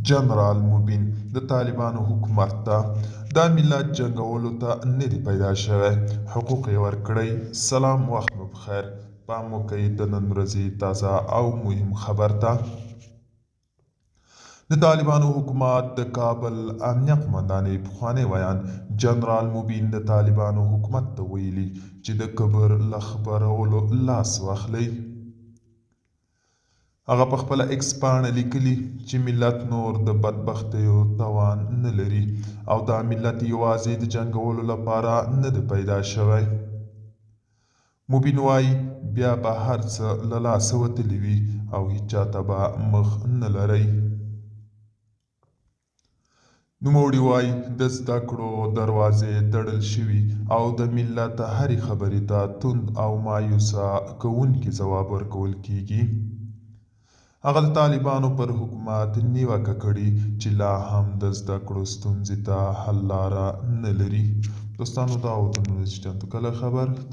جنرال مبین د طالبانو حکومت ته: دا ملت جنګولو ته نه دی پیدا شوی، حقوق یې ورکړئ. سلام وخت مو پخیر. پام وکړئ د نن ورځې تازه او مهم خبر ته. د طالبانو حکومت د کابل امنیه قومندانۍ پخوانی ویاند جنرال مبین د طالبانو حکومت ته ویلي چې د کبر له خپرولو لاس واخلئ. هغه په خپله ایکس پاڼه لیکلي چې ملت نور د بدبختیو توان نه لري او دا ملت یوازې د جنګولو لپاره نه دی پیدا شوی. مبین وايي، بیا به هر څه له لاسه وتلي وي او هیچا ته به مخ نه لرئ. نوموړي وايي، د زده کړو دروازې تړل شوي او د ملت هرې خبرې ته توند او مایوسه کوونکی ځواب ورکول کېږي. هغه د طالبانو پر حکومت نیوکه کړې چې لا هم د زده کړو ستونزې ته حل لاره نه لري. دوستانو، دا و د نن ورځې چمتو کړی خبر.